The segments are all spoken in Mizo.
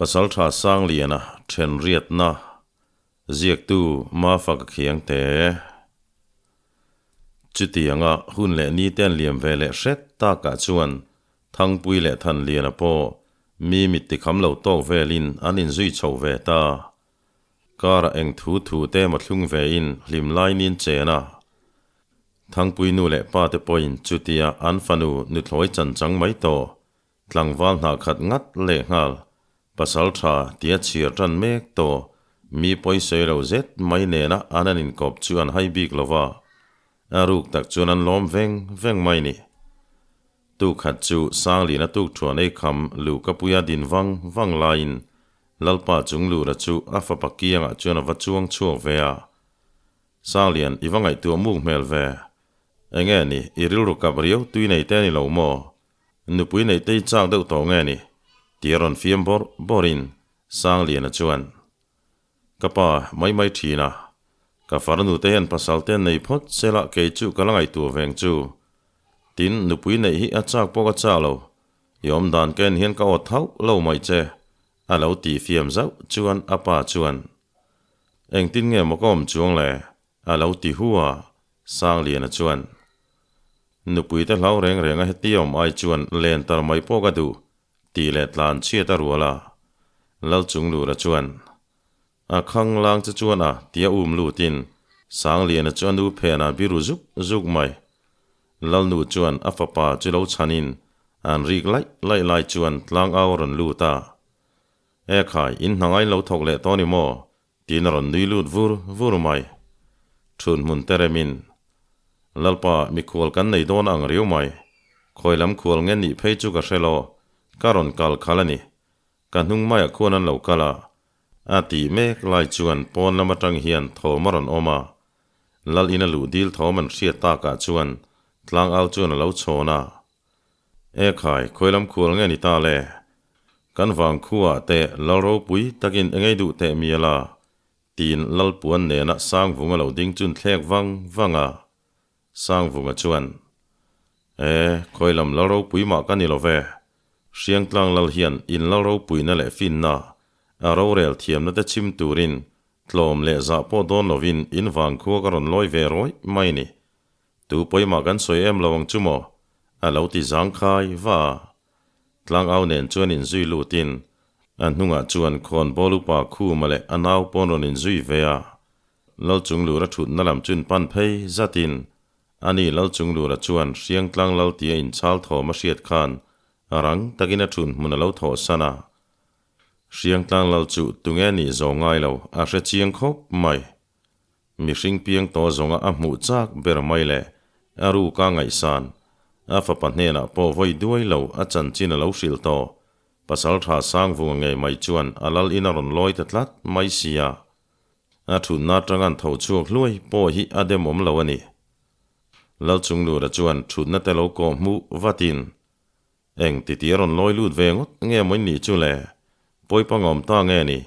Pasaltha Sangliana then riatna ziaktu Mafaka Khiangte. Chutianga hun leh ni te an liam ve leh hret takah chuan Thangpui leh Thanliana pawh mi mit tikham lo tawk velin an inzui chho ve ta. Karah eng thu thu te emaw thlung vein hlim lai nin chen a. Thangpui nu leh pa te pawhin chutia an fanu nuthlawi chan chang mai tawh tlangval hna khat ngat leh nghal pasal tha tia chhiar tan mek tawh mi pawi sawi lo zet mai nena an an inkawp chu an hai bik lo va, a ruk tak chuan an lawm veng veng mai ni. Tuk khat chu Sangliana tuk thuan ei kham Luhkapuia din vang vang laiin Lalpa Chunglura chu a fapa kiangah chuan a va chuang chhuak ve a. Sanglian, i va ngaihtuah muk hmel ve. Enge ni, i rilru kap riau tui nei te a ni lo maw? Nupui neih te i chak deuh tawh nge ni? Tih a rawn fiam bawrh bawrhin Sangliana chuan, Ka pa, mai mai thin a. Ka farnu te hian pasal te an nei phawt sela kei chu ka la ngaihtuah veng chu. Tin, nupui neih hi a chak pawh ka chak lo. I awm dan ka en hian ka awt hauh lo mai che, a lo tih fiam zauh chuan a pa chuan, Engtin nge maw ka awm chuang le? A lo ti hu a, Sangliana chuan, Nupui te hlau reng reng a heti awm ai chuan len tar mai pawh ka duh, tih leh tlan chhiat a rual a. Lalchunglura chuan, A khang lang che chuan a, tia um lutin Sangliana chu a nu phenah biru zuk zuk mai. Lalnu chuan a fapa chu lo chhanin an rik laih laih lai chuan tlangau a rawn lut a. E khai, in hna ngain lo thawk leh tawh ni maw? Tiin a rawn nui lut vur vur mai. Thun hmun te remin, Lalpa, mikhual kan nei dawn ang riau mai. Khawi lam khual nge nih phei chu ka hre lo, ka rawn kal khal a ni. Ka hnung maiah khuan an lo kal a. A tih mek lai chuan pawn lam atang hian thawm a rawn awm a. Lal ina luh dil thawm an hriat takah chuan tlangau chuan a lo chhawn a. E khai, khawi lam khual nge ni ta le? Kan vang khuaah te lal ropui takin engei duh teh mial a? Tiin Lalpuan nena Sangvunga lo ding chun thlek vang vang a. Sangvunga chuan, E, khawi lam lal ropui mah ka ni lo ve. Hriangtlang lal hian in lal ropuina leh finna, a rorel thiamna te chhim turin tlawm leh zah pawh dawn lovin in vang khua ka rawn lawi ve rawih mai ni. Tu pawimah kan sawi em lo ang chu maw? A lo ti zangkhai va a. Tlangau nen chuan inzui lutin a hnungah chuan khawnbawl upa Khuma leh a nau pawn rawn inzui ve a. Lalchunglura thutna lam chun pan phei zatin ani Lalchunglura chuan Hriangtlang Lal tia inchhal thawm a hriat khan rang takin a thun hmun a lo thawhsan a. Hriangtlang Lal chu tunge nih zawh ngai lo a hre chiang khawp mai. Mihring piang tawh zawnga a hmuh chak ber mai le, a ruka ngaihsan. A fapa hnenah pawh vawi duai lo a chanchin a lo hrilh tawh. Pasal tha Sangvunga ngei mai chuan a lal in a rawn lawi ta tlat mai sia. A thutna atanga an tho chhuak hluai pawh hi a demawm lo a ni. Lalchunglura chuan thutna te lo kawh hmuh vatin, Eng titi a rawn lawi lut ve ngawt nge maw in nih chu le? Pawi pangawm ta nge ni?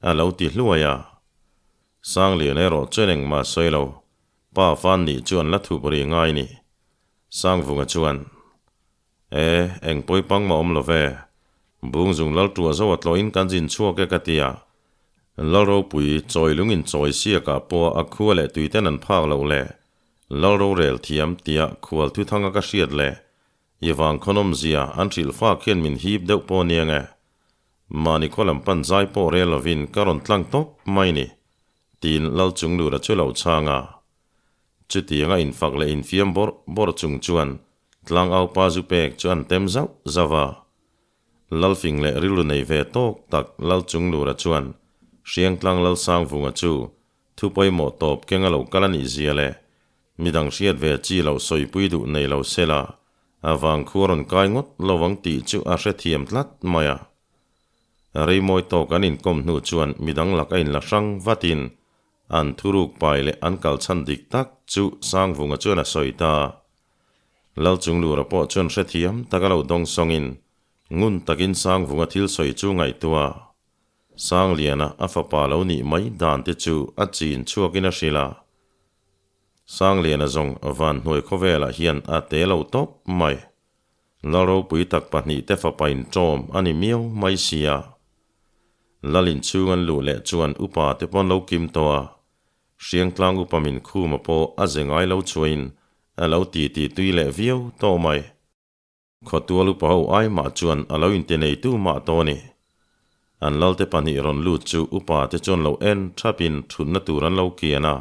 A lo ti hluai a. Sanglian erawh chuan engmah sawi lo. Pa fan nih chu an la thup ri ngai ni. Sangvunga chuan, E, eng pawi pang mah awm lo ve. Bungzung lal tuah zo a tlawhin kan zin chhuak e ka ti a. Lal ropui chawi lung in chawi siakah pawh a khua leh tuiten an phak loh le. Lal rorel thiam tia khual thuthanga ka hriat le. I vang khawnawmzia an hrilh fak hian min hip deuh pawh nia nge? Mahni khaw lam pan zai pawh rel lovin ka rawn tlang tawp mai ni, tiin Lalchunglura chu lo chhang a. Chutianga infak leh infiam bawrh bawrh chung chuan tlangaupa zu pek chu an tem zauh zauh a. Lalfing leh rilru nei ve tawk tak Lalchunglura chuan Hriangtlang Lalsangvunga chu thu pawimawh tawp keng a lo kal a nih zia leh Midang hriat ve chi loh sawipui duh nei lo sela, a vangkhua rawn kai ngawt lo ang tih chu a hrethiam tlat mai a. Reimawi tawk an inkawm hnu chuan midang lak a inla hrang vatin an thuruk pai leh an kalchhan dik tak chu Sangvunga chuan a sawi ta. Lalchunglura pawh chuan hrethiam taka lo dawngsawngin ngun takin Sangvunga thil sawi chu ngaihtuah. Sangliana a fapa lo nih mai dan te chu a chin chhuakin a hrilh a. Sangliana zawng van hnuai khawvelah hian a te lo tawp mai. Lal ropui tak pahnihte fapa in ṭawm a ni miau mai sia. Lal inchhung an luh leh chuan upa te pawh an lo kim tawh a, Hriangtlang upa min khuma pawh a ze ngai lo chuain a lo titi tui leh viau tawh mai. Khawtual upa ho ai mah chuan a lo inte neitu mah tawh a ni. An lalte pahnih rawn lut chu upa te chuan lo en thapin thutna tur an lo kian a.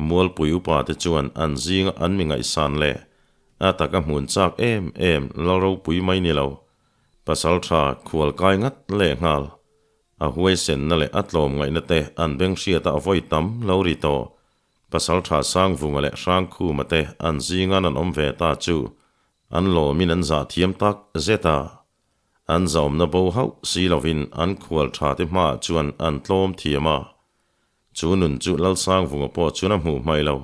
Mualpui upa te chuan an zinga an mi ngaihsan leh a taka hmun chak em em lal ropui mai ni lo, pasal tha khual kai ngat leh nghal. A huaisenna leh a tlawm ngaihna te an beng hriata a vawi tam lo ri tawh. Pasalṭha Sangvunga leh Hrangkhuma te an zingan an awm ve ta chu an lawmin an zah thiam tak zet a. An zaawmna bo hauh si lovin an khual ṭha te hmaah chuan an tlawm thiam a. Chu nun chu Lalsangvunga pawh chuan a hmuh hmaih lo.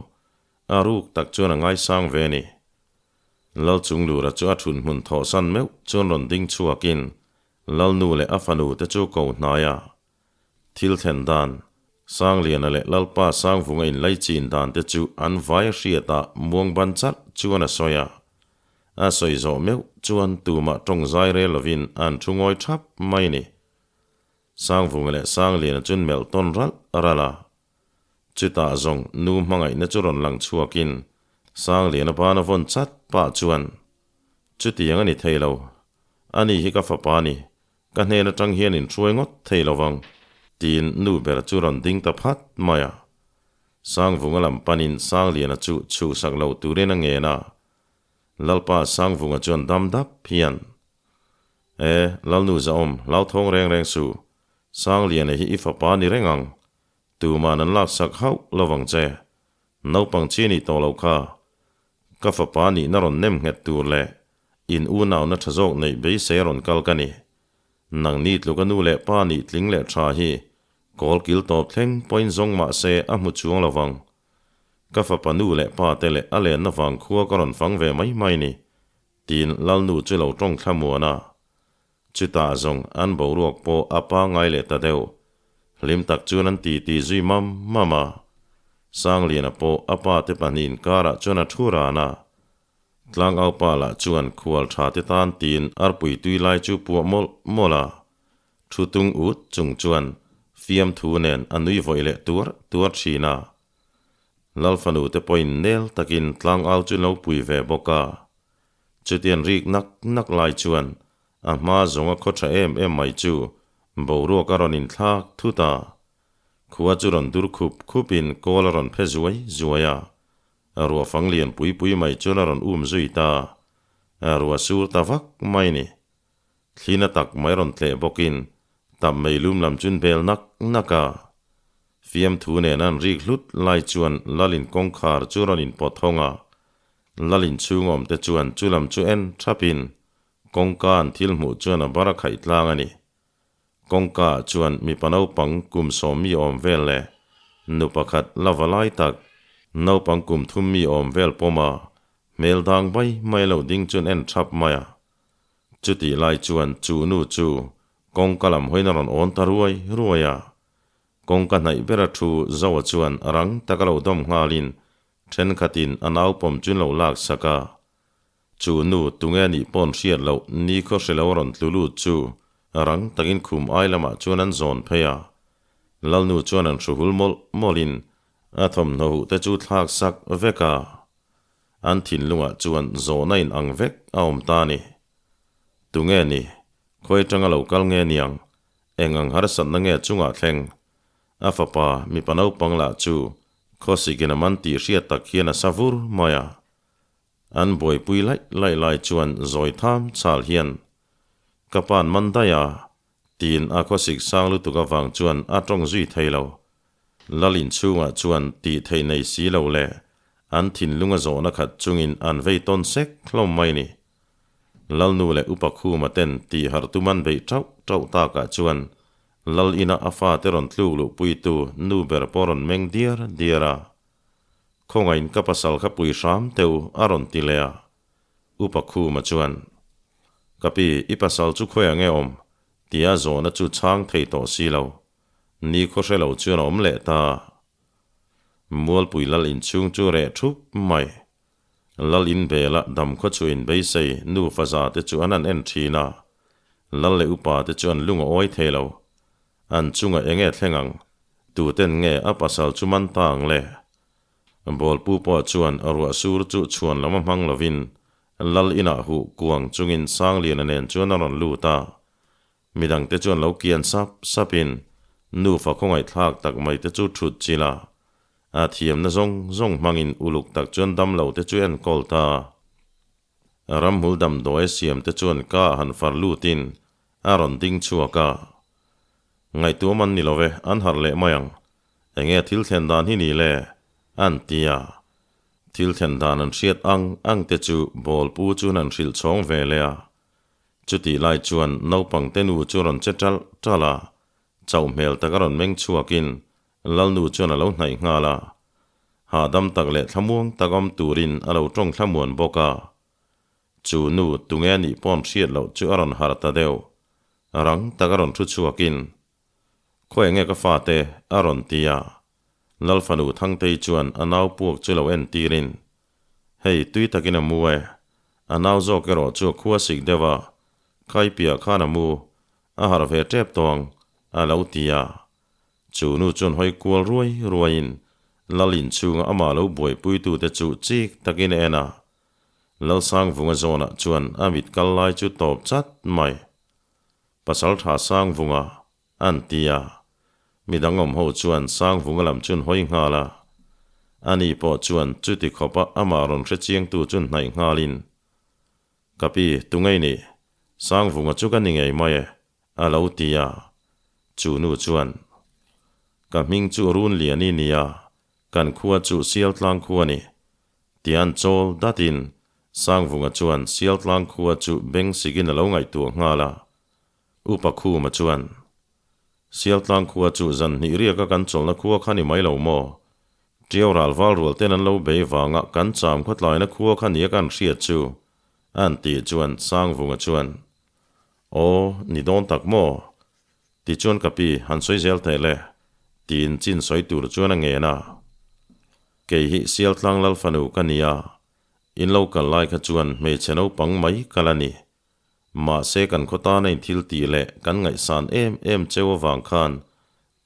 A ruk tak chuan a ngaisang ve a ni. Lalchunglura chu a ṭhunhmun thawhsan meuh chuan rawn ding chhuakin Lalnu leh a fanu te chu ko hnai a. Thil thlen dan, Sangliana leh Lalpa Sangvunga inlai chin dan te chu an vai a hriat a muang ban charh chuan a sawi a. A sawi zawh meuh chuan tumah tawng zai rel lovin an thu ngawi thap mai ni. Sangvunga leh Sangliana chuan melh tawn ralh ralh a. Chutah zawng nu hmangaihna chu rawn lang chhuakin Sangliana bana vawn chat pah chuan, Chutiang a ni thei lo. Ani hi ka fapa a ni. Ka hnen atang hian in hruai ngawt thei lo vang, tiin nu ber chu rawn ding ta phat mai a. Sangvunga lam panin Sangliana chu chhuhsak lo turin a ngen a. Lalpa Sangvunga chuan dam dap hian, E, Lalnu Zahawm, hlauthawng reng reng suh. Sangliana hi i fapa ni reng ang. Tuman an laksak hauh lo vang che. Naupang chi nih tawh lo kha. Ka fapa nihna rawn nem nghet tur leh in unauna tha zawk neih beisei a rawn kal ka ni. Nangni tluka nu leh pa nih tling leh tha hi kawl kil tawp thleng pawhin zawng mah se a hmu chuang lo vang. Ka fapa nu leh pa te leh a lenna vang khua ka rawn fang ve mai mai ni, tiin Lalnu chu lo tawng thlamuan a. Chutah zawng an boruak pawh a pangngai leh ta deuh. Hlim tak chuan an titi zui mam mam a. Sangliana pawh a pa te pahnih inkarah chuan a thu ran a. Tlangaupa lah chuan khual tha te tan tiin arpui tui lai chu puah mawlh mawlh a. Thu tung ut chung chuan fiamthu nen a nui vawih leh tuar tuar thin a. Lalfanu te pawhin nel takin tlangau chu lo pui ve bawk a. Chutiang rik nak nak lai chuan a hma zawnga khaw tha em em mai chu boruak a rawn inthlak thut a. Khua chu rawn dur khup khupin kawl a rawn phe zuai zuai a. Ruah fang lian pui pui mai chuan a rawn um zui ta. Ruah sur ta vak mai ni. Thlina tak mai rawn tleh bawkin tap meilum lam chun bel nak nak a. Fiamthu nen an rik hlut lai chuan Lalin kawngkhar chu rawn inpawt hawng a. Lalin chhung awmte chuan chu lam chu en thapin kawngka an thil hmuh chuan a bar a khaih tlang a ni. Kawngka ah chuan mipa naupang kum sawm mi awm vel leh nu pakhat la va lai tak naupang kum thum mi awm vel pawm a hmel dang mai mai lo ding chuan en thap mai a. Chutih lai chuan chu nu chu kawngka lam hawiin a rawn awn ta ruai ruai a. Kawngka hnaih bera thu Zoa chuan a rang taka lo dawm nghalin thenkhatin a naupawm chu lo lak sak a. Chu nu tunge nih pawn hriat loh ni khaw hre lo a rawn tlu lut chu rang takin khum ai lamah chuan an zawn phei a. Lalnu chuan an hru hul mawlh mawlhin a thawmhnaw huh te chu thlak sak vek a. An thinlungah chuan zawhna in ang vek a awm ta a ni. Tunge ni? Khawi atanga lo kal nge niang? Eng ang harsatna nge chungah thleng? A fapa mipa naupang lah chu khawsikin a man tih hriat tak hian a sa vur mai a. An buaipui laih laih lai chuan zawi tham chhal hian, Ka pa'n man daih a, tiin a khawsik sang lutuk avang chuan a tawng zui thei lo. Lal inchhungah chuan tih theih nei si lo leh an thinlung a zawhna khat chungin an vei tawn sek hlawm mai ni. Lalnu leh Upa Khuma ten tih harh tum an beih tauh tauh takah chuan Lal ina a fate rawn tluk luhpuitu nu ber pawh rawn meng diar diar a. Khawngain ka pasal kha pui hram teu a rawn ti leh a. Upa Khuma chuan, Ka pi, i pasal chu khawiah nge awm? tia zawhna chu chhang thei tawh si lo. Ni khaw hre lo chuan a awm leh ta. Mualpui lal inchhung chu reh thup mai. Lal in bela dam khaw chu in beisei nufa za te chu an han en thin a. Lal leh upa te chu an lung a awi thei lo. An chungah enge thleng ang? Tuten nge a pasal chu man ta ang le? Bawlpu pawh chuan ruah sur chu chhuan lam a hmang lovin Lal inah huh kuang chungin Sangliana nen chuan a rawn lut a. Midangte chuan lo kian sap sapin nufa khawngaihthlak tak mai te chu thut chilh a. A thiamna zawng zawng hmangin uluk tak chuan damlo te chu enkawl ta. Ramhmul damdawi a siam te chuan ka han far lutin a rawn ding chhuak a. Ngaihtuam an ni lo ve, an harh leh mai ang. Enge thil thlen dan hi ni le? An ti a. Thil thlen dan an hriat ang ang te chu bawlpu chuan an hrilh chhawng ve leh a. Chutih lai chuan naupang te nu chu rawn che ṭalh ṭalh a, chauh hmel tak a rawn meng chhuakin Lalnu chuan a lo hnaih nghal a. Hahdam tak leh thlamuang tak awm turin a lo tawng thlamuan bawk a. Chu nu tunge a nih pawn hriat loh chu a rawn harh ta deuh. Rang tak a rawn thu chhuakin, Khawi enge ka fate? a rawn ti a. Lalfanu Thangtei chuan a nau puak chu lo entirin, Hei, tui takin a mu e. A nau zawk erawh chu a khua sik deuh a, Khaipiah khan a mu, a harh ve tep tawh ang, a lo ti a. Chu nu chuan hawi kual ruai ruaiin Lal inchhunga amah lo buaipuitute chu chik takin a en a. Lalsangvunga zawnah chuan a mit kal lai chu tawp chat mai. Pasaltha Sangvunga an ti a. Midang awm ho chuan Sangvunga lam chuan hawi nghal a. Ani pawh chuan chuti khawpa amah rawn hre chiangtu chu hnaih nghalin, Ka pi, tungei ni? Sangvunga chu ka ni ngei mai e, A lo ti a, chu nu chuan, Ka hming chu Runliani nia, kan khua chu Sialtlang khua ni, tian chawl datin Sangvunga chuan Sialtlang khua chu beng sikin a lo ngaihtuah nghal a. Upa Khuma chuan, Sialtlang khua chu zan hnih riaka kan chawlhna khua kha ni mai lo maw? Ṭiau ral val rual ten an lo bei vanga kan cham khawtlaina khua kha nia kan hriat chu, an tih chuan Sangvunga chuan, Aw, ni dawn tak maw? Tichuan ka pi, han sawi zel teh le, tiin chin sawi tur chuan a ngen a. Kei hi Sialtlang Lal fanu ka ni a, in lo kal lai kha chuan hmeichhe naupang mai ka la ni. Mahse kan khaw tana in thil tih leh kan ngaihsan em em cheu avang khan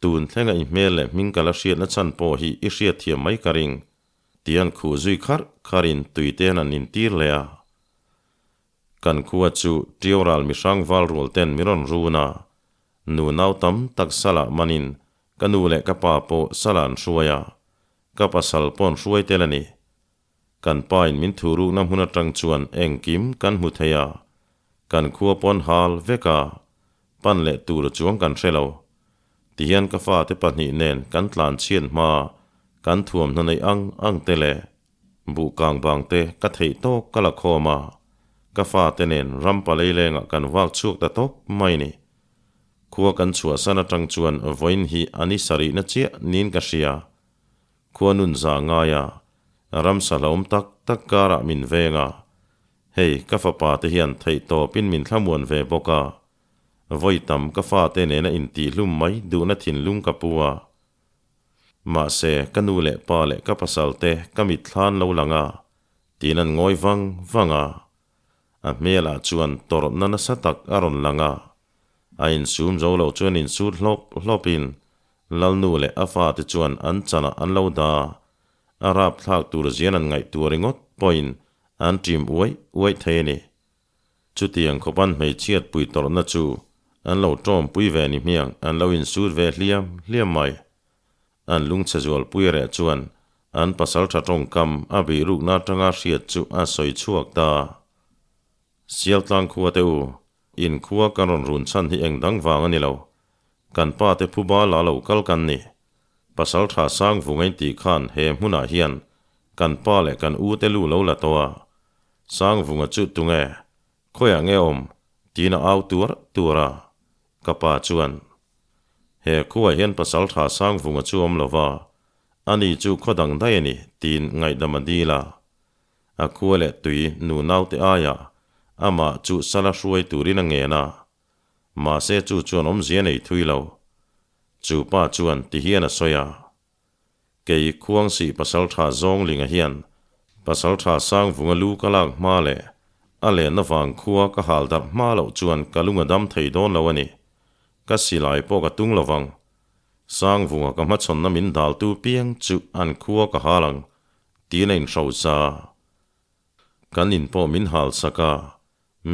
tun thlenga i hmel leh hming ka la hriatna chhan pawh hi i hriatthiam mai ka ring, tian khuh zui kharh kharhin tuite'n an intir leh a. Kan khua chu Ṭiau ral mihrang val rual ten min rawn run a, nu nau tam tak salah manin ka nu leh ka pa pawh salah an hruai a, ka pasal pawh an hruai tel a ni. Kan pa in min thurukna hmun aṭang chuan engkim kan hmu thei a, kan khua pawh an hal vek a, pan leh tur chuang kan hre lo. Tihian ka fate pahnih nen kan tlan chhiat hma kan thuamhnaw neih ang ang te leh Buh kang bang te ka theih tawk ka la khawm a, ka fate nen ram palei lengah kan vak chhuak ta tawp mai ni. Khua kan chhuahsan atang chuan vawiin hi a ni sarihna chiah niin ka hria. Khua nun za ngai a, ramsa hlauhawm tak tak karah min veng a, hei ka fapa te hian theih tawpin min thlamuan ve bawk a, vawi tam ka fate nena intihhlum mai duhna thinlung ka pu a. Mahse, ka nu leh pa leh ka pasal te ka mit thlan lo lang a, tiin an ngawi vang vang a. A hmelah chuan tawrhna nasa tak a rawn lang a. A insum zo lo chuan insut hlawp hlawpin Lalnu leh a fate chuan an chanah an lo da a, a rapthlak tur zian an ngaihtuah ringawt pawhin an ṭim uaih uaih thei a ni. Chutiang khawpan hmeichhiat pui tawrhna chu an lo tawmpui ve ni hmiang an lo insut ve hliam hliam mai. An lungchhe zualpui reh chuan an pasaltha tawngkam a bihrukna atanga hriat chu a sawi chhuak ta. Sialtlang khua te u, in khua kan rawn run chhan hi eng dang vang a ni lo. Kan pa te phuba la lo kal kan ni. Pasaltha sang vungain tih khan he hmunah hian kan pa leh kan u te lu lo la tawh a, Sangvunga chu tunge? Khawiah nge awm? tiin a au tuar tuar a. Ka pa chuan, He khuaah hian pasaltha Sangvunga chu awm lo va, ani chu khaw dang daih a ni, tiin ngaihdam a dil a. A khua leh tui nu naute aiah amah chu sala hruai turin a ngen a. Mahse chu chuan awmzia nei thui lo. Chu pa chuan ti hian a sawi a. Kei Khuangsih pasaltha Zawnglinga hian pasaltha Sangvunga lu ka lak hma leh a lenna vang khua ka hal darh hma loh chuan ka lung a dam thei dawn lo a ni. Ka silai pawh ka tung lovang. Sangvunga ka hmachhawnna min daltu piang chu an khua ka hal ang, tiin a inhrosa. Kan in pawh min hal sak a,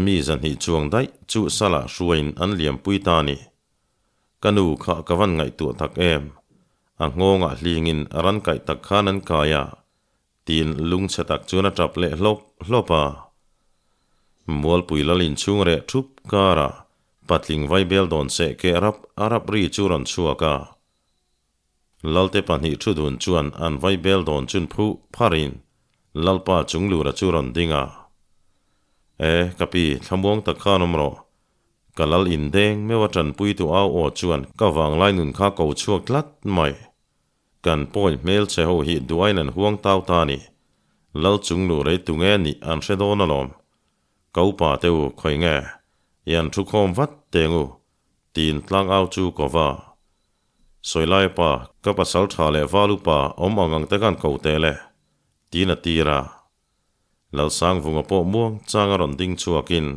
mi zahnih chuang daih chu salah hruaiin an liampui ta a ni. Ka nu kha ka van ngaihtuah tak em? A nghawngah hlingin a ran kaih tak khan an kai a, tiin lungchhe tak chuan a tap leh hlawp hlawp a. Mualpui lal inchhung reh thup karah patling vaibel dawn seh keh rap a rap ri chu rawn chhuak a. Lalte pahnih thu dun chuan an vaibel dawn chun phuh pharin Lalpa chunglura chu rawn ding a. E, ka pi, thlamuang tak khan awm rawh. Ka lal indeng meuh a tanpuitu au aw chuan ka vanglai nun kha ko chhuak tlat mai. Kan pawi hmelchhe ho hi duain an huang tau ta ni. Lal chunglu rei tunge nih an hre dawn alawm. Ka upa te u khawi nge? I an thu khawm vat teng u, tiin tlang au chu ko va. Sawilai pa, ka pasal tha leh val upa awm ang ang te khan ko teh le, tiin a tir a. Lalsangvunga pawh muang chang a rawn ding chhuakin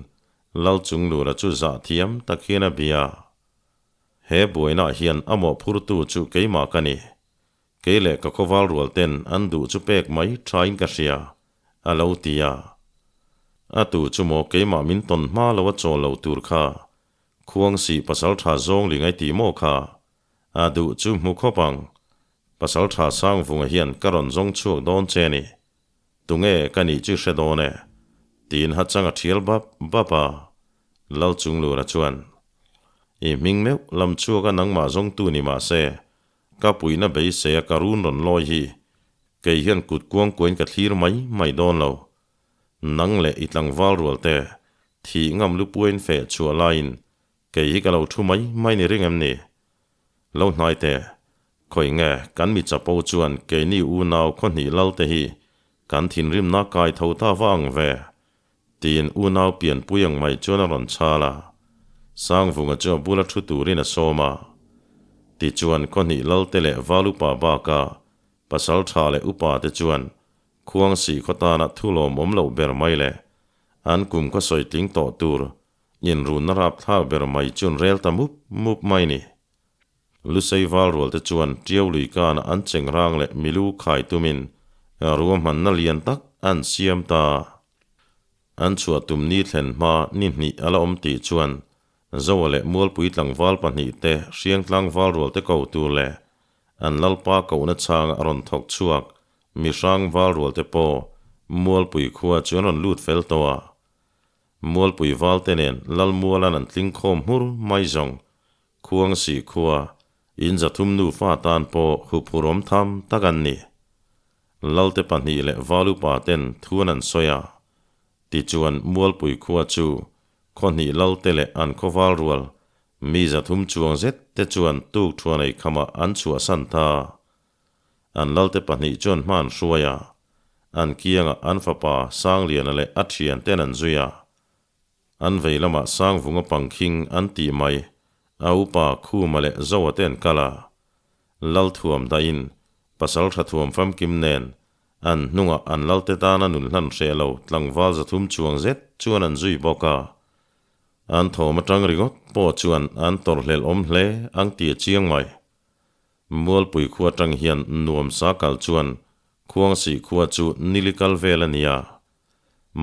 Lalchunglura chu zah thiam tak hian a bia. He buainaah hian a mawhphurtu chu keimah ka ni. Kei leh ka khawval rual ten an duh chu pek mai thain ka hria, a lo ti a. A tu chu maw keimah min tawn hma lo a chawl lo tur kha, khuang sih pasal tha zawng li ngai tih maw kha? A duh chu hmu khawp ang. Pasal tha Sangvunga hian ka rawn zawng chhuak dawn che ni. Tunge ka nih chu hre dawn e? Tiin hachang a thial bap bap a. Lalchunglura chuan, I hming meuh lam chhuak a nangmah zawngtu ni mah se, ka puihna beisei a ka run rawn lawi hi kei hian kut kuang kuain ka thlir mai mai dawn lo. Nang leh i tlangval rual te thih ngam lu puain feh chhuah laiin kei hi ka lo thu mai mai ni ring em ni? Lo hnai teh, khawi nge kan mi chapo chuan keini unau khawhnih lal te hi kan thinrimna kai tho ta va ang ve? Tiin unau pianpui ang mai chuan a rawn chhal a. Sangvunga chu a bula thu turin a sawm a. Tichuan khawhnih lal te leh val upa baka pasal tha leh upa te chuan Khuangsih khaw tana thu lawmawm loh ber mai leh an kum khaw sawi tling tawh tur Inrunna rapthlak ber mai chuan rel ta mup mup mai ni. Lusei val rual te chuan Tiau lui kana an cheng rang leh milu khai tumin ruahmanna lian tak an siam ta. An chhuah tum ni thlen hma ni hnih a la awm tih chuan Zoa leh Mualpui tlangval pahnih te Hriang tlangval rual te ko tur leh an Lalpa kohna chhanga a rawn thawk chhuak mihrang val rual te pawh Mualpui khua chu an rawn lut fel tawh a. Mualpui valte nen Lalmualan an tling khawm hmur mai zawng, Khuang sih khua, in zathum nufa tan pawh huphurhawm tham tak an ni. Lalte pahnih leh val upa ten thuan an sawi a, tichuan Mualpui khua chu khawhnih Lalte leh an khawval rual mi zathum chuang zet te chuan tuk thuan ei khamah an chhuahsan ta. An lalte pahnih chuan hma an hruai a, an kiangah an fapa Sangliana leh a thian ten an zui a. An vei lamah Sangvunga pangkhing an tih mai, a upa Khuma leh Zoa te an kal a. Lalthuam dahin pasal tha thuam famkim nen an hnungah an lalte tana nun hlan hreh lo tlangval 300 chuang zet chuan an zui bawk a. An thawm atang ringawt pawh chuan an tawrhhlelh awm hle ang tih a chiang mai. Mualpui khua atang hian nuamsa kal chuan Khuangsih khua chu nili kal vel a ni a.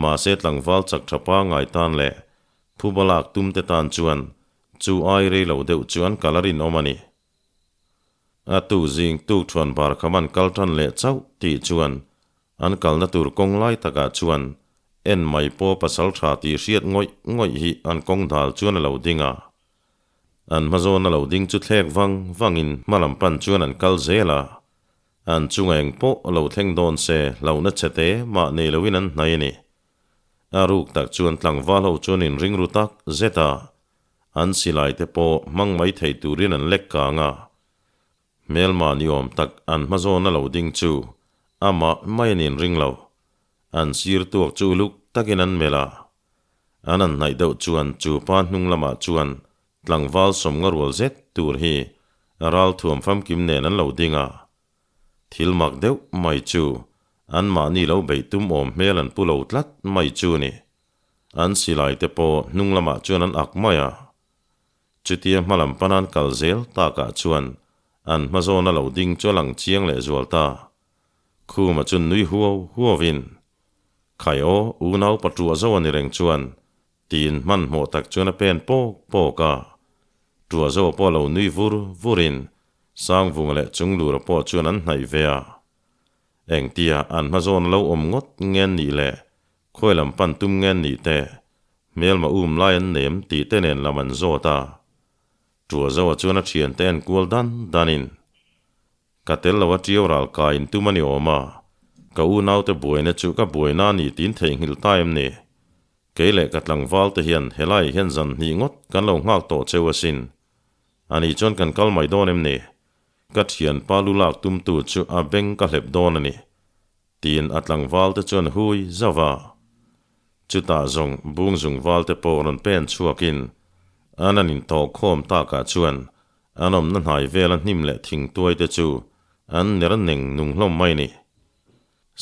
Mahse tlangval chak tha pangngai tan leh phuba lak tum te tan chuan chu ai rei lo deuh chu an kal a rinawm a ni. A tu zing tuk thuan bar kham an kal tan leh chauh tih chuan an kalna tur kawng lai takah chuan en mai pawh pasal tha tih hriat ngawih ngawih hi an kawng dal chuan a lo ding a. An hmazawn a lo ding chu thlek vang vangin hma lam pan chuan an kal zel a, an chunga eng pawh lo thleng dawn se hlauhna chhe te mah nei loin an hnai a ni. A ruk tak chuan tlangval ho chuan inring ru tak zet a, an silai te pawh hmang mai thei turin an lek kang a. Hmelma ni awm tak an hmazawn a lo ding chu amah mai an inring lo. An sir tuak chu uluk takin an melh a. An an hnaih deuh chuan chu pa hnung lamah chuan tlangval sawmnga rual zet tur hi ral thuam famkim nen an lo ding a. Thil mak deuh mai chu anmahni lo beih tum awm hmel an pu lo tlat mai chu ni. An silai te pawh hnung lamah chuan an ak mai a. Chutia hmalam pan an kal zel takah chuan an hmazawna lo ding chu a lang chiang leh zual ta. Khuma chu nui huau huauin, Khai aw, unau paṭuah zo a ni reng chuan, tiin hmanhmawh tak chuan a pen pawk pawk a. Ṭuah zo pawh lo nui vur vurin Sangvunga leh Chunglura pawh chuan an hnaih ve a. Engtia an hmazawn lo awm ngawt ngen nih leh khawi lam pan tum ngen nih te, hmelma um lai an nem tih te nen lam an zawt a. Ṭuah zoa chuan a ṭhiante en kual dan danin, Ka tel lo a ṭiau ral kai in tum a ni awm a, ka unaute buaina chu ka buaina a ni tiin theihnghilh ta em ni? Kei leh ka tlangval te hian helaiah hian zan hnih ngawt kan lo nghak tawh cheu asin. Ani chuan kan kal mai dawn em ni? Ka thianpa lu lak tumtu chu a beng ka hlep dawn a ni, tiin a tlangval te chuan hui zauh a. Chutah zawng bungzung val te pawh rawn pen chhuakin an an intawh khawm takah chuan an awmna hnai vela hnim leh thingtuai te chu an ner neng nung hlawm mai a ni.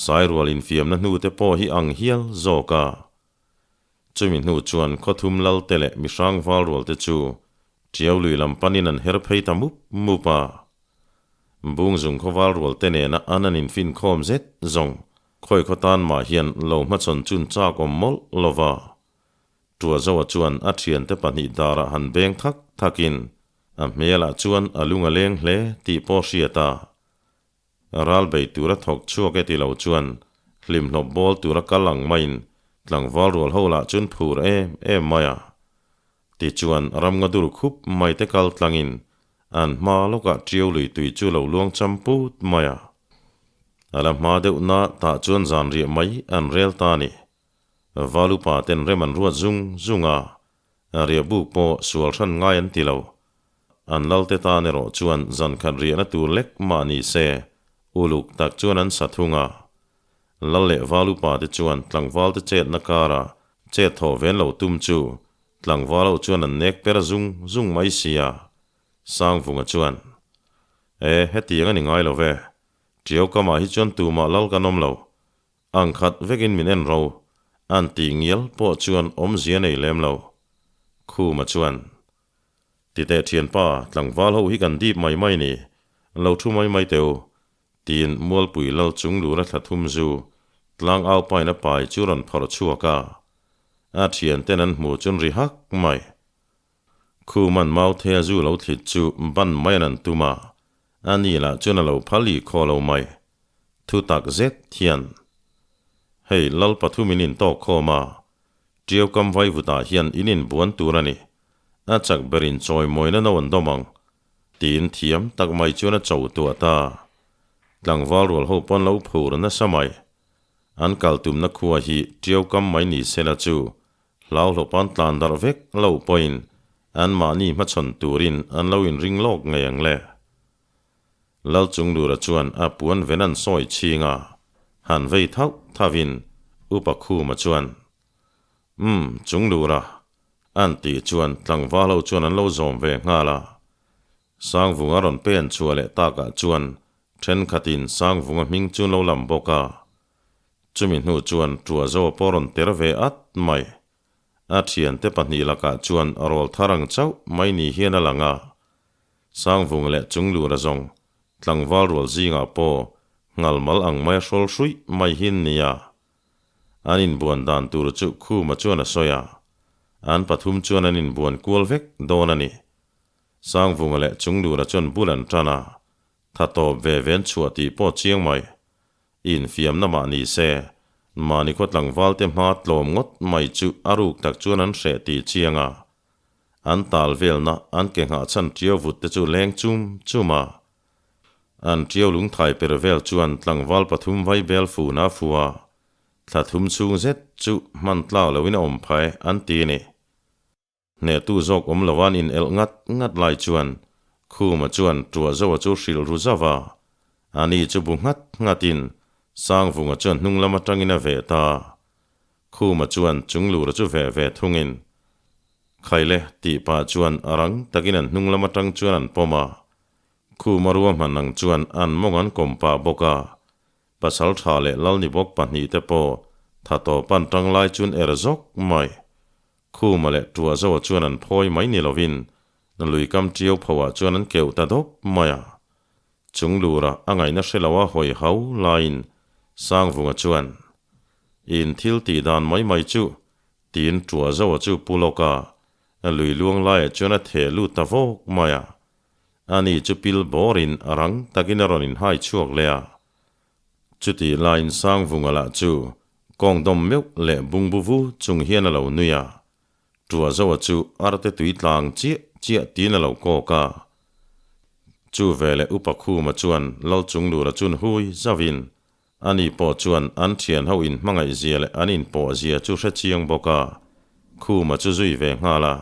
Sairual infiamna hnu te pawh hi ang hial zawk a. Chumi hnu chuan khawthum lal te leh mihrang val rual te chu Tiau lui lam panin an her phei ta mup mup a. Bungzung khawval rual te nena an an infinkhawm zet zawng khawi khaw tan mah hian lo hmachhawn chun chak awm mawlh lo va. Tuazoa chuan a thiante pahnih darah han beng thak thakin a hmelah chuan a lung a leng hle tih pawh hriat a. Ral bei tura thawk chhuak e ti lo chuan hlimhlawp bawl tura kal ang maiin tlangval rual ho lah chuan phur em em mai a. Tichuan ramnga dur khup mai te kal tlangin an hma lawkah ṭiau lui tui chu lo luang cham put mai a. A la hma deuh na tah chuan zan riah mai an rel ta a ni. Valupa ten rem an ruat zung zung a, riahbuk pawh sual hran ngai an ti lo. An lalte tan erawh chuan zan khat riahna tur lek mah ni se, uluk tak chuan an sa thung a. Lal leh val upa te chuan tlangval te chetna kara chet thawh ven lo tum chu tlangval ho chuan an nek per zung zung mai sia. Sangvunga chuan, E, hetiang a ni ngai lo ve. Ṭiau kamah hi chuan tumah lal kan awm lo. Ang khat vekin min en ro, an tih ngial pawh chuan awmzia nei lem lo. Khuma chuan, Titeh thianpa, tlangval ho hi kan dip mai mai ni, lo thu mai mai teh u, tiin Mualpui lal chung lura thla thum zu tlang au paina pai chu rawn phawrh chhuak a. A thianten an hmu chun ri hak mai. Khuman Mauthea zu lo thlit chu ban mai an an tum a, ani lah chuan a lo phal i khaw lo mai. Thu tak zet hian, Hei lal pathum in intawk khawm a, Ṭiau kam vaivutah hian in inbuan tur a ni. A chak berin chawimawina no an dawm ang, tiin thiam tak mai chuan a cho tuah ta. Tlangval rual ho pawn lo phur nasa mai. An kal tumna khua hi Ṭiau kam mai ni sela chu hlauhlawpan tlan darh vek lo pawhin anmahni hmachhawn turin an lo inring lawk ngei ang le. Lal Chunglura chuan a puan ven an sawi chhing a, han vei thauh thauhin Upa Khuma chuan, Umm, Chunglura, an tih chuan tlangval ho chuan an lo zawm ve nghal a. Sangvunga rawn pen chhuah leh takah chuan thenkhatin Sangvunga hming chu an lo lam bawk a. Chumi hnu chuan Ṭuazoa pawh rawn ter ve at mai. A thiante pahnih lakah chuan rawl thar ang chauh mai ni hian a lang a. Sangvung leh Chunglura zawng tlangval rual zingah pawh ngalmal ang mai a hrawl hruih mai hin nia. An inbuan dan tur chu Khuma chuan a sawi a, an pathum chuan an inbuan kual vek dawn a ni. Sangvunga leh Chunglura chuan bul an tan a, tha tawp ve ven chhuah tih pawh chiang mai. Infiamna mah ni se, mahni khaw tlangvalte hma tlawm ngawt mai chu a ruk tak chuan an hreh tih chiang a. An tal velna an ke nghah chhan ṭiau vut te chu leng chum chum a. An ṭiau lungthai per vel chuan tlangval pathum vai bel fun a fu a, thla thum chhung zet chu hman tlak loin a awm phai an ti a ni. Hnehtu zawk awm lo an in elh ngat ngat lai chuan Khuma chuan ṭuah zoa chu hrilh ru zauh a, ani chu bu nghat nghatin Sangvunga chuan hnung lam aṭangin a veh ta. Khuma chuan Chunglura chu ve ve thungin, Khaile tih pah chuan a rang takin an hnung lam atang chuan an pawm a. Khuma ruahman ang chuan an mawng an kawm pah bawk a. Pasal tha leh Lalni bawk pahnih te pawh tha tawp an tang lai chuan er zawk mai. Khuma leh Tuahzoa chuan an phawi mai ni lovin. Lui kam ṭiau phoah chuan an keuh ta dawp mai a. Chung lura a ngaihna hre lo a hawi hau laiin Sangvunga chuan, In thil tih dan mai mai chu, tiin ṭuah zoa chu pu lawk a, lui luang laiah chuan a theh lut ta vawk mai a. Ani chu pil bawrin a rang takin a rawn inhai chhuak leh a. Chutih laiin Sangvunga lah chu kawng dawm meuh leh bungbu vu chung hian a lo nui a. Ṭuah zoa chu arte tui tlang chiah chiah tiin a lo kawk a. Chu veleh Upa Khuma chuan Lal Chunglura chun hui zauhin ani pawh chuan an ṭhian ho inhmangaih zia leh an inpawh zia chu hre chiang bawk a, Khuma chu zui ve nghal a.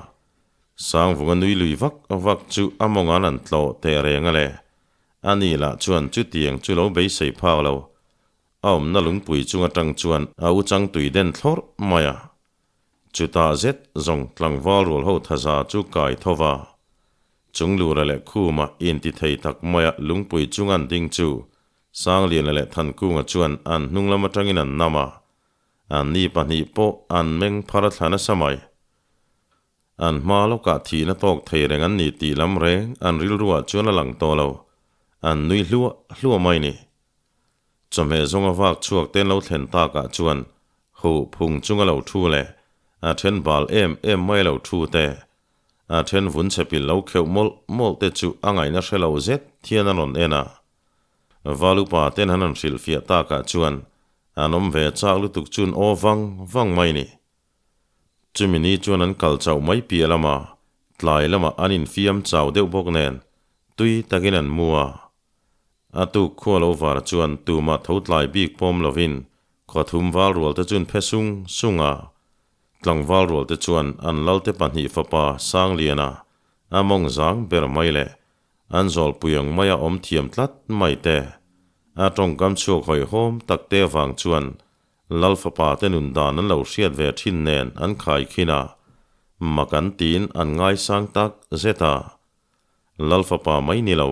Sangvunga nui lui vak vak chu a mawng an an tlawh teh reng a le. Ani lah chuan chutiang chu lo beisei phak lo. A awmna lungpui chung aṭang chuan a u chang tui den thlawrh mai a. Chutah zet zawng tlangval rual ho thaza chu kai tho va. Chunglura leh Khuma inti thei tak maia lungpui chung an ding chu Sangliana leh Thankunga chuan an hnung lam atangin an nam a, anni pahnih pawh an meng phar a thla nasa mai. An hma lawkah thihna tawk thei reng an ni tih lam reng an rilruah chuan a lang tawh lo, an nui hluah hluah mai ni. Chawhmeh zawnga vak chhuak te an lo thlen takah chuan huh phung chunga lo thu leh a then bal em em mai lo thu te, a then vun chhe pil lo kheuh mawlh mawlh te chu a ngaihna hre lo zet hian a rawn en a. Valupa ten han han hrilhfiah takah chuan an awm ve chak lutuk chun aw vang vang mai ni. Chumi ni chuan an kal chauh mai piah lama tlai lamah an infiam chau deuh bawk nen tui takin an mu a. A tuk khua lo var chuan tumah tho tlai bik pawm lovin khaw thum val rual te chun phe sung sung a. Tlangval rual te chuan an lalte pahnih fapa Sangliana a mawng zang ber mai leh an zawlpui ang maia awm thiam tlat mai te a tawngkam chhuak hawihhawm tak te avang chuan Lal fapa te nun dan an lo hriat ve thin nen an khaikhin a, mak an tiin an ngaisang tak zet a. Lal fapa mai ni lo,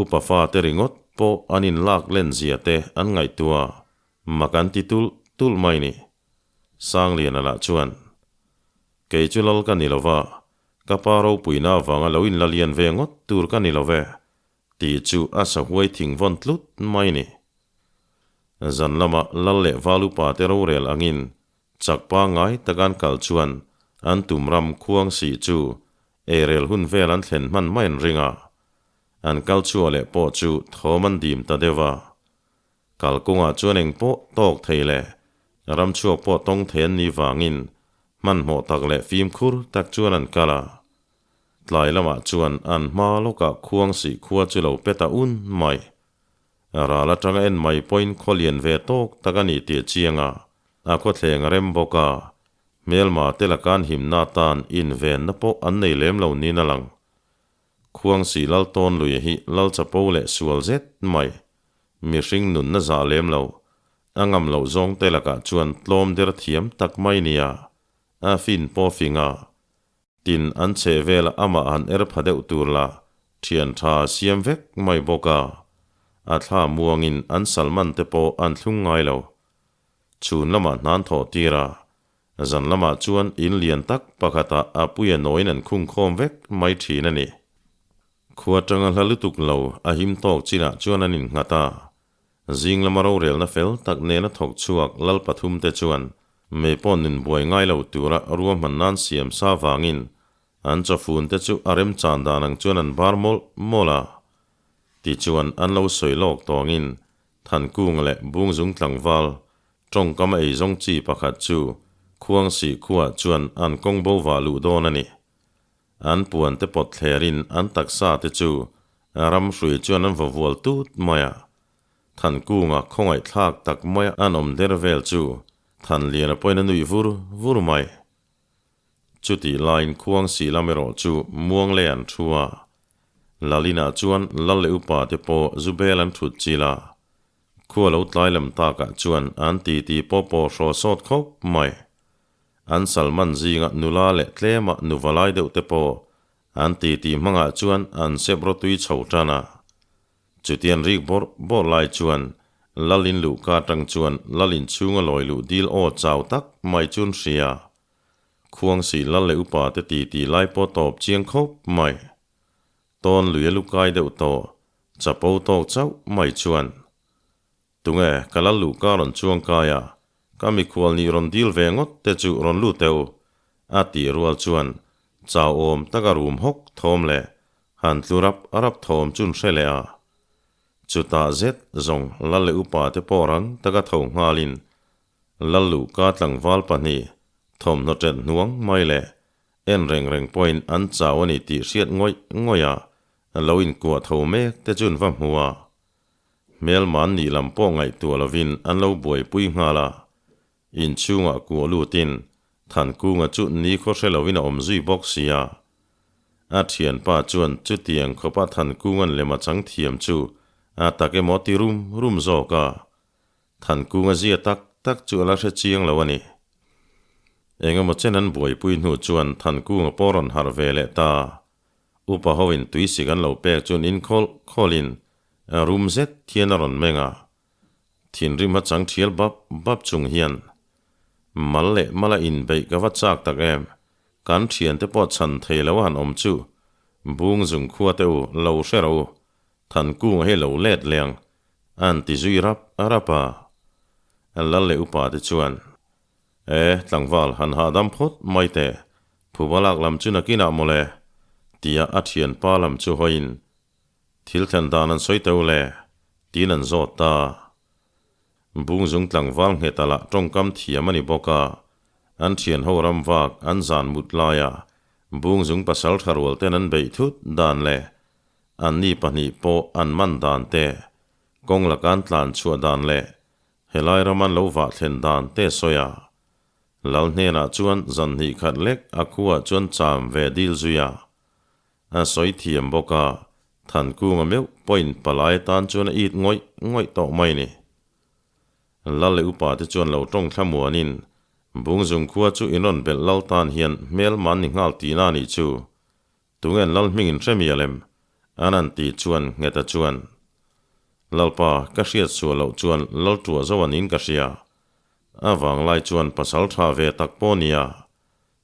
upa fate ringawt pawh an inlak len zia te an ngaihtuah a, mak an ti tulh tulh mai ni. Sangliana lah chuan, Kei chu lal ka ni lo va, ka pa ropuina avanga lo inla lian ve ngawt tur ka ni lo ve, tih chu a sahuai thing vawn tlut mai ni. Zan lama lal leh val upa te rorel angin chak pangngai taka an kal chuan an tum ram khuang sih chu Eirel hun vel an thlen hman mai an ring a, an kal chhuah leh pawh chu thawm an dim ta deuh a. Kalkawngah chuan eng pawh tawk thei leh ram chhuak pawh tawng thei an nih vangin hmanhmawh tak leh fimkhur tak chuan an kal a. Tlai lamah chuan an hma lawkah khuang sih khua chu lo pe ta un mai. Ral atanga en mai pawhin khaw lian ve tawk tak a ni tih a chiang a, a khawthleng a rem bawk a, Hmelma te laka an himna atan invenna pawh an nei lem lo niin a lang. Khuangsi Lal Tawnluia hi Lal Chapo leh sual zet mai, mihring nunna zah lem lo, a ngam loh zawng te lakah chuan tlawm der thiam tak mai nia, a fin pawh fing a. Tin, an chheh vela amah han er pha deuh tur lah thian tha siam vek mai bawk a, a thla muangin an salman te pawh an thlung ngai lo. Chhun lamah hnan thawh tir a, zan lamah chuan in lian tak pakhatah a puia nawiin an khung khawm vek mai thin a ni. Khua tanga hla lutuk lo a him tawk chinah chuan an innghat a, zing lama rorelna fel tak nena thawk chhuak lal pathum te chuan mei pawh nun buai ngai lo tura ruahman nan siam sa vangin an chawfun te chu a remchan dan ang chuan an bar mawlh mawlh a. Tichuan an lo sawi lawk tawngin Thankung leh Bungzung tlangval tawngkam a eizawng chi pakhat chu Khuangsih khuaah chuan an kawng bo vah luh dawn a ni. An puan te pawt thlerin an taksa te chu ram hrui chuan an vaw vual tut mai a. Thankunga khawngaihthlak tak maia an awm der vel chu Thanliana pawhin a nuih vur vur mai. Chutih laiin Khuangsih lam erawh chu muang leh an thu a. Lalina chuan lal leh upa te pawh zu bel an thut chil a, khua lo tlai lam takah chuan an titi pawh pawh hraw sawt khawp mai. An salman zinga nula leh tlema nuva lai deuh te pawh an titi hmangah chuan an sep rawtui chho tan a. Chutian rik bawrh bawrh lai chuan Lalin luhka atang chuan Lalin chhunga lawi luh dil aw chau tak mai chu an hria. Khuangsih lal leh upa te titi lai pawh tawp chiang khawp mai. Tawn lui a lu kai deuh tawh, chapo tawk chauh mai chuan. Tunge ka lal luh ka rawn chuang kai a, ka mikhual nih rawn dil ve ngawt te chu rawn lut teh u, a tih rual chuan chau awm taka rum hawk thawm leh han tlu rap rap thawm chu an hre leh a. Chutah zet zawng lal leh upa te pawh rang taka tho nghalin lal luhka tlangval pahnih thawmhnaw ṭet hnuang mai leh en reng reng pawhin an chau a ni tih hriat ngawih ngawih a lo inkuah tho mek te chu an va hmu a. Hmelman nih lam pawh ngaihtuah lovin an lo buaipui nghal a. Inchhungah kuah lutin Thankunga chu nikhaw hre lovin a awm zui bawk si a. A thianpa chuan chutiang khawpa Thankunga'n lem a chang thiam chu a tak emaw ti rum rum zawk a. Thankunga zia tak tak chu a la hre chiang lo a ni. Engemaw chen an buaipui hnu chuan Thankunga pawh rawn harh ve leh ta. Upa hoin tuisik an lo pek chuan inkhawlh khawlhin rum zet hian a rawn meng a. Thinrim a chang thial bap bap chung hian, Mal leh mala inbeih ka va chak tak em, kan thiante pawh chhan thei lo a han awm chu, bung zung khua te u lo hre ro u, Thankunga hi lo let leng, an ti zui rap rap a. Lal leh upa te chuan, E, tlangval han hahdam phawt mai teh, phuba lak lam chu nakinah mawle, tia a thianpa lam chu hawiin Thil thlen dan an sawi teuh le, tiin an zawt ta. Bungzung tlangval nghet a lah tawngkam thiam a ni bawk a, an thian ho ram vak an zan mut laia Bungzung pasal tha rual ten an beih thut dan leh anni pahnih pawh an man dan te, kawng laka an tlan chhuah dan leh helai ram an lo vah thlen dan te sawi a. Lal hnenah chuan zan hnih khat lek a khuaah chuan cham ve dil zui a. A sawi thiam bawk a, Thankunga meuh pawhin palai atan chuan a it ngawih ngawih tawh mai ni. Lal leh upa te chuan lo tawng thlamuanin, Bungzung khua chu in rawn belh lal tan hian hmel man ni nghal tihna a nih chu. Tunge an lal hming in hre mial em? An an tih chuan Ngheta chuan, Lalpa, ka hriat suah loh chuan lal tuah zo an in ka hria. A vanglai chuan pasal tha ve tak pawh nia.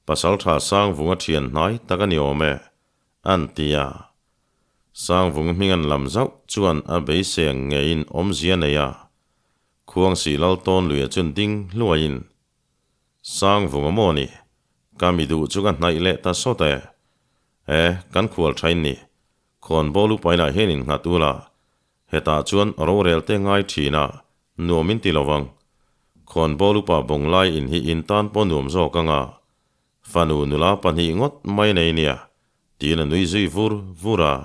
Pasalṭha Sangvunga ṭhian hnai tak a ni awm e, an ti a. Sangvung hming an lam zauh chuan a beiseng ngeiin awmzia nei a. Khuangsih lal tawn luia chuan ding hluaiin, Sangvunga maw ni? Ka mi duh chu ka hnaih leh ta sawt e. E, kan khual ṭhain ni. Khawnbawl upainah hian innghat ula, hetah chuan rorel te ngai ṭhin a, Nuam in ti lo vang. Khawnbawl upa Bawnglai in hi in tan pawh nuam zawk ang a. Fanu nula pahnih ngawt mai nei nia, tiin a nui zui vur vur a.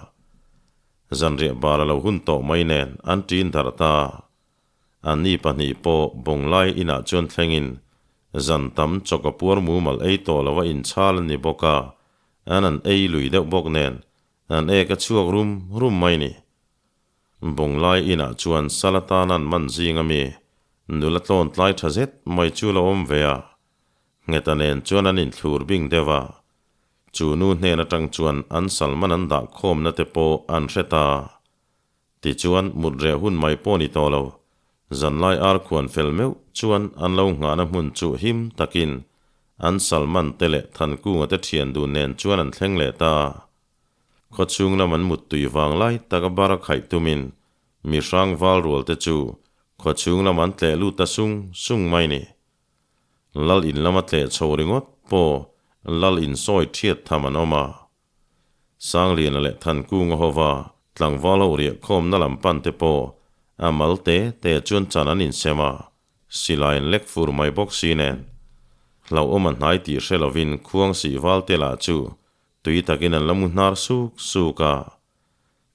Zanriah bar a lo hun tawh mai nen an ṭin darh ta. Anni pahnih pawh Bawnglai inah chuan thlengin zan tam chawka puar mumal ei tawh lo a inchhal an ni bawk a, an an ei lui deuh bawk nen an ek a chhuak rum rum mai ni. Bawnglai inah chuan sal atana an man zing ami nula tlawn tlai tha zet mai chu lo awm ve a, Ngheta nen chuan an inthlur bing deuh a, chu nu hnen atang chuan an sal man an dah khawmna te pawh an hre ta. Tichuan mut reh hun mai pawh ni tawh lo, zanlai ar khuan fel meuh chuan an lo nghahna hmun chu him takin an sal man te leh Thankunga te thian dun nen chuan an thleng leh ta. Khawchhung lam an muttui vang lai taka bar a khaih tumin mi hrang val rual te chu khawchhung lam an tleh lut ta sung sung mai ni. Lal in lama tleh chho ringawt pawh lal in sawi thiat tham an awm a. Sangliana leh Thankunga hova tlangval ho riah khawmna lam pan te pawh a mal te te chuan chan an insem a, silai an lek fur mai bawk si nen. Hlauhawm a hnai tih hre lovin khuang sih val te lah chu Tui takin an la mu hnar suk suk a,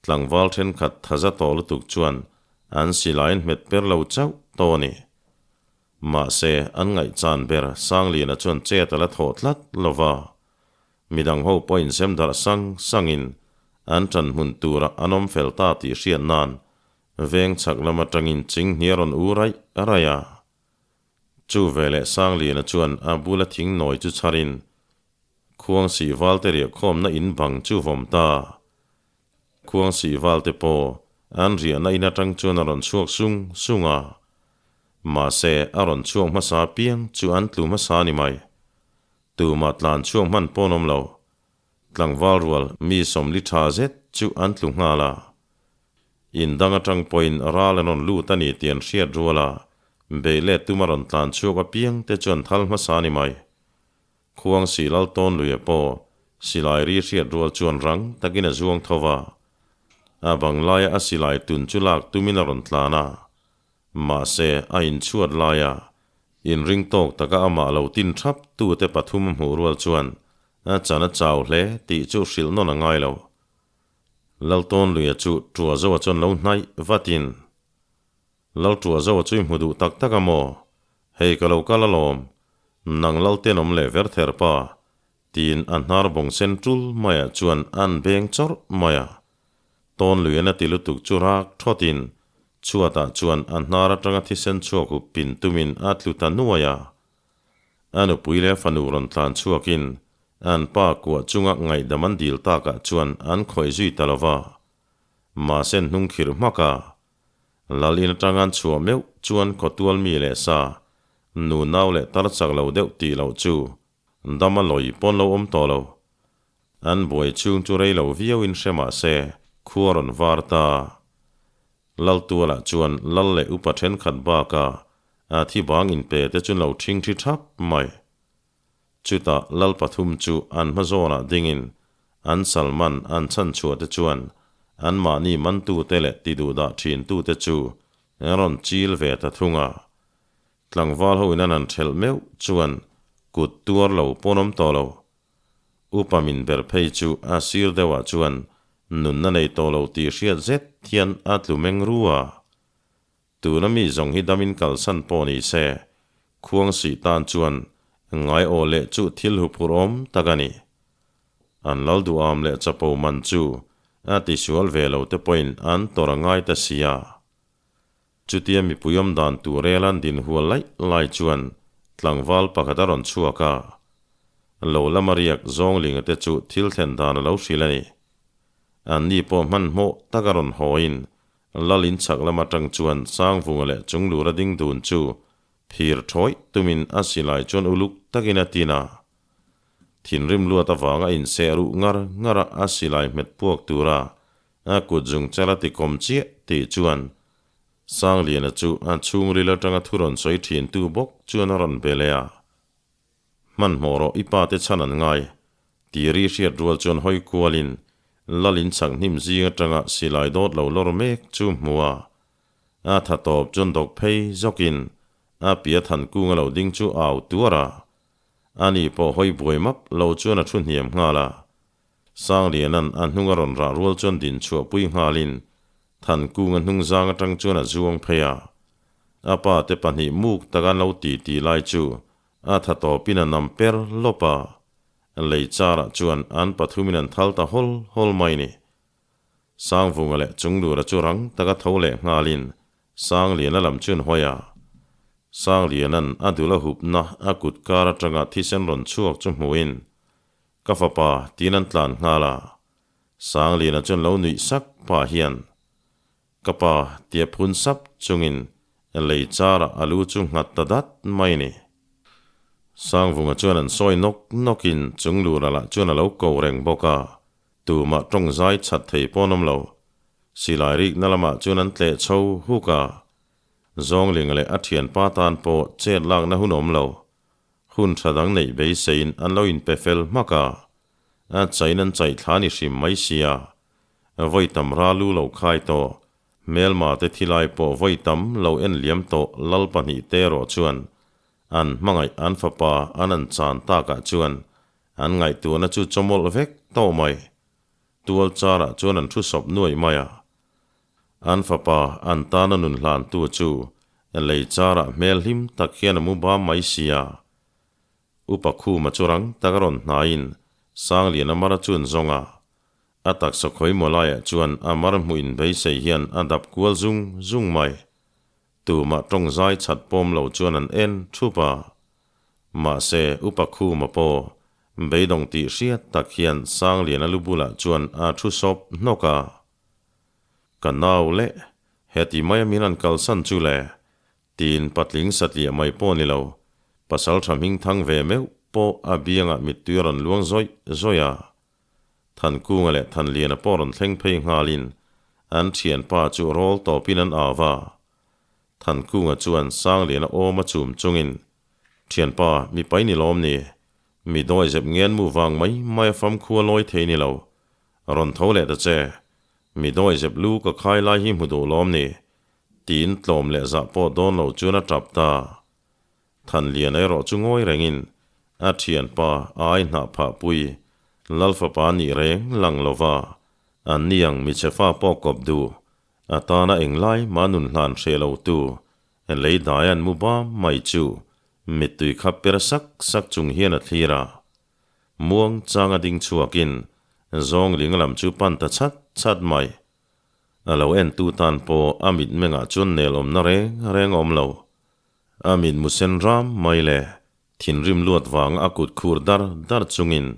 tlangval thenkhat thaza tawh lutuk chuan an silaiin hmet per lo chauh tawh a ni. Mahse, an ngaihchan ber Sangliana chuan chet a la thawh tlat lo va, midang ho pawh insem darh sang sangin an ṭan hmun tura an awm fel ta tih hriat nan veng chhak lam aṭangin chinghnia rawn u raih raih a. Chu veleh Sangliana chuan a bula thing nawi chu chharin Khuang sih valte riahkhawmna in bang chu vawm ta. Khuang sih valte pawh an riahna in atang chuan a rawn chhuak sung sung a. Mahse, a rawn chhuak hmasa piang chu an tlu hmasa a ni mai. Tumah tlan chhuak hman pawn awm lo. Tlangval rual mi 40 tha zet chu an tlu nghal a. In dang atang pawhin ral an rawn lut a ni tih an hriat rual a, beih let tuma rawn tlan chhuak apiang te chu an thal hmasa a ni mai. Khuang Silal tawn luia pawh silai ri hriat rual chuan rang takin a zuang tho va. A bang laia a silai tun chu lak tumin a rawn tlan a. Mahse, a inchhuat laia inring tawk taka amah lo tin thap tute pathum a hmuh rual chuan a chan a chau hle tih chu hrilh nawn a ngai lo. Laltawnluia chu Tuazoa chuan lo hnaih vatin, Lal Tuazoa chu i hmu duh tak tak a maw? Hei ka lo kal alawm, nang Laltenawm leh Verther pa, tiin a hnar bawng sen tul maiah chuan an beng chawrh mai a. Tawnluian a ti lutuk chu rak thawtin chhuatah chuan a hnar atanga thisen chhuak hup pin tumin a tlu ta nuai a. A nupui leh a fanu rawn tlan chhuakin an pa kuah chunga ngaihdam an dil takah chuan an khawih zui ta lo va. Mahse an hnung khirh hmak a. Lal in atang an chhuah meuh chuan khawtual mi leh sa, nu nau leh tar chak lo deuh tih loh chu dam a lawi pawn lo awm tawh lo. An buai chhung chu rei lo viau in hre mah se khua rawn var ta. Laltualah chuan lal leh upa thenkhat bakah a thi bang inpe te chu lo thing thi thap mai. Chutah lal pathum chu an hma zawnah dingin an salman an chhan chhuah te chuan anmahni mantute leh tiduhdah thintute chu an rawn chil ve ta thung a. Tlangval ho in an han thelh meuh chuan kut tuar lo pawn awm tawh lo. Upa min ber phei chu a sir deuhah chuan nunna nei tawh lo tih hriat zet hian a tlu meng ru a. Tuna mi zawng hi damin kalsan pawh ni se, khuang sih tan chuan ngai aw leh chu thil huphurh awm tak a ni. An lal duham leh chapo man chu a tisual ve lo te pawhin an tawrh a ngai ta si a. Chutia mipui awm dan tur el an din hual laih lai chuan tlangval pakhat a rawn chhuak a. Lo lama riak zawnglinga te chu thil thlen dan a lo hrilh a ni. Anni pawh hmanhmawh taka rawn hawiin Lal in chhak lam atang chuan Sangvunga leh Chunglura ding dun chu phir thawih tumin a silai chuan uluk takin a tin a. Thinrim luat avanga inseh ruh ngar ngar a a silai hmet puak tura a kut zung chal a ti kawm chiah tih chuan Sangliana chu a chhungril atanga thu rawn sawi thin tu bawk chuan a rawn be leh a. Hmanhmawh rawh i pa te chhan an ngai. Ti ri hriat rual chuan hawi kualin Lal in chhak hnim zing atanga silai dawt lo lawr mek chu hmu a. A tha tawp chuan dawk phei zawkin a pia than kung a lo ding chu au tuar a. Ani pawh hawi buai map lo chuan a thu hniam nghal a. Sanglianan a hnung a rawn rah rual chuan din chhuah pui nghalin Thankung a hnung zang atang chuan a zuang phei a. A pa te pahnih muk taka an lo ti ti lai chu A tha tawpin a nam per lawp a, lei charah chuan an pathumin an thal ta hawl hawl mai ni. Sangvunga leh Chunglura chu rang taka tho leh nghalin Sangliana lam chu an hawi a. Sangliana'n a dul a hupna a kut kar atanga thisen rawn chhuak chu hmuhin, Ka fapa, tiin an tlan nghal a. Sangliana chuan lo nuih sak pah hian, Ka pa tia phun sap chungin lei charah a lu chu nghat ta dat mai ni. Sangvunga chuan an sawi nawk nawkin Chunglura lah chuan a lo ko reng bawk a, tumah tawng zai chat thei pawn awm lo. Silai rikna lamah chuan an tleh chho huk a, Zawnglinga leh a thianpa tan pawh chet lakna hun awm lo. Hun tha dang neih beiseiin an lo inpe fel hmak a, a chaiin an chaih thla ni hrim mai sia. Vawi tam ra lu lo khai tawh, hmelma te thilai pawh vawi tam lo en liam tawh lal pahnih te erawh chuan an hmangaih an fapa an an chan takah chuan an ngaihtuahna chu chawmawlh vek tawh mai. Tual charah chuan an thu sawp nuaih mai a. An fapa an tana nun hlantu chu lei charah hmel hlim tak hian a mu bam mai sia. Upa Khuma chu rang tak a rawn hnaiin Sangliana mara chu an zawng a. A taksa khawi maw laiah chuan a mar hmuh in beisei hian a dap kual zung zung mai. Tumah tawng zai chat pawm lo chuan an en thup a. Mahse, Upa Khuma pawh beidawng tih hriat tak hian Sangliana lu bulah chuan a thu sawp hnawk a. Ka nau leh, heti maia min an kalsan chu le, Tiin patling satliah mai pawh ni lo, pasal tha hming thang ve meuh pawh a biangah mittui a rawn luang zawih zawih a. Thankunga leh Thanliana pawh rawn thleng phei nghalin an thianpa chu rawl tawpin an au a. Thankunga chuan Sangliana awm a chum chungin, Thianpa, mi pai ni lawm ni? Mi dawi zep ngen mu vang mai mai a famkhua lawi thei ni lo. Rawn tho leh ta che. Mi dawi zep lu ka khai lai hi hmu duh lawm ni? Tiin tlawm leh zah pawh dawn lo chuan a tap ta. Thanliana erawh chu ngawi rengin a thianpa ai hnah phah pui Lalfapa nih reng lang lova an niang michhe fa pawh kawp duh a tana englai mah nun hlan hreh lo tu lei dai an mu bam mai chu mittui kha per sak sak chung hian a thlir a. Muang changa ding chhuakin zawngling lam chu pan ta chat chat mai. A lo entu tan pawh a mitmengah chuan nel awmna reng reng a awm lo. A mitmu sen ram mai le thinrim luat vang a kut khur dar dar chungin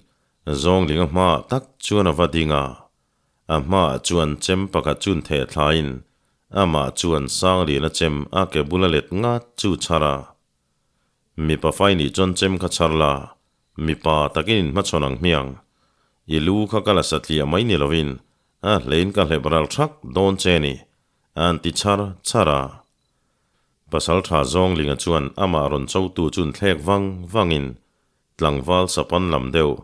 zawngling a hmaah tak chuan a va ding a. A hmaah chuan chem pakhat chun theh thlaiin amah chuan Sangliana chem a ke bula let ngat chu chhar a. Mipa fai nih chuan chem kha chhar la, mipa takin inhmachhawn ang hmiang. I lu kha ka la satliah mai ni lovin a hlein ka hlep ral thak dawn che ni, an ti chhar chhar a. Pasal tha Zawnglinga chuan amah rawn chotu chun thlek vang vangin tlangval sapan lam deuh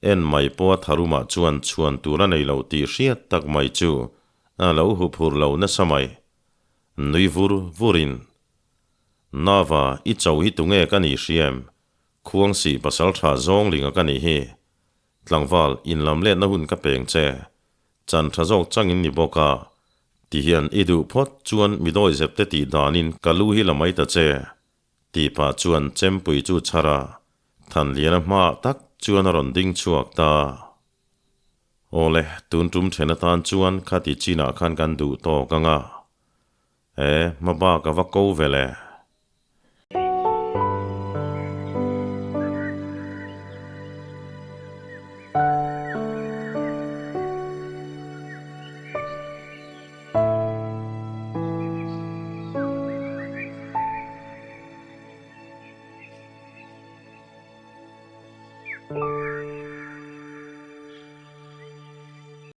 en mai pawha tharumah chuan chhuan tur a nei lo tih hriat tak mai chu a lo huphurh lo nasa mai. Nui vur vurin, Nava, i cho hi tunge ka ni hriam? Khuangsih pasal tha Zawnglinga ka nih hi. Tlangval, inlam letna hun ka peng che. Chan tha zawk changin ni bawk a, ti hian i duh phawt chuan mi dawi zep te tih danin ka lu hi la mai ta che, tih pah chuan chempui chu chhar a, Thanliana hmaah tak chuan a rawn ding chhuak ta. Awle, tun tum then atan chuan khati chinah khan kan duh tawk ang a. E, hma bak a va ko ve le.